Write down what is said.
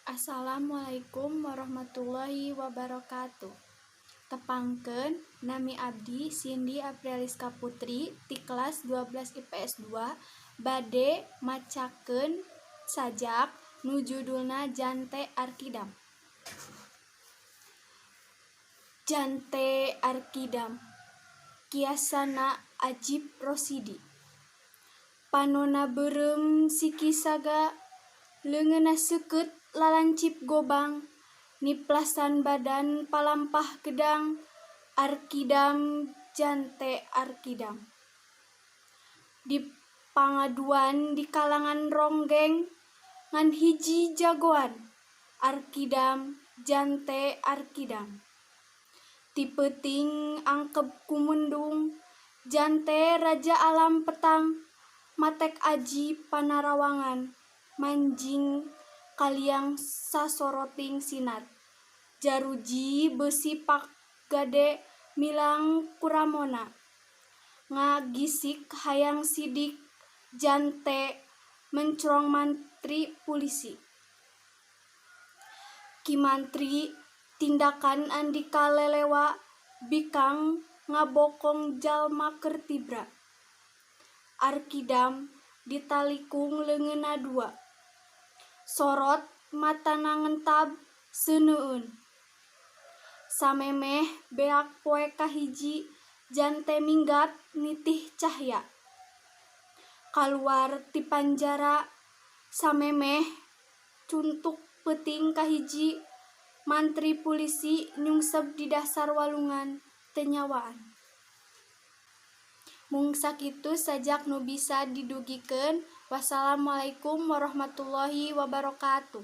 Assalamualaikum warahmatullahi wabarakatuh. Tepangkeun, nami abdi Cindy Apriliska Putri ti kelas 12 IPS 2, bade macakeun sajak nu judulna Jante Arkidam. Jante Arkidam, kiasanna Ajip Rosidi. Panonna beureum siki saga, leungeunna seukeut lalancip gobang, niplasan badan palampah gedang. Arkidam, jante Arkidam. Dipangaduan di kalangan ronggeng ngan hiji jagoan. Arkidam, jante Arkidam. Ti peuting angkeb ku mendung, jante raja alam petang, matek aji panarawangan, manjing ka liang sasoroting sinar. Jaruji beusi paggade milang kuramona. Ngagisik hayang sidik, jante mencrong mantri pulisi. Ki Mantri tindakan Andika lelewa bikang ngabokong jalma keur tibra. Arkidam ditalikung leungeunna dua. Sorot matana ngentab seuneueun. Samemeh beak poe kahiji, jante minggat nitih cahya. Kaluar ti panjara samemeh cuntuk peuting kahiji, mantri pulisi nyungsep di dasar walungan teu nyawaan. Mung sakitu sajak nu bisa didugikeun. Wassalamualaikum warahmatullahi wabarakatuh.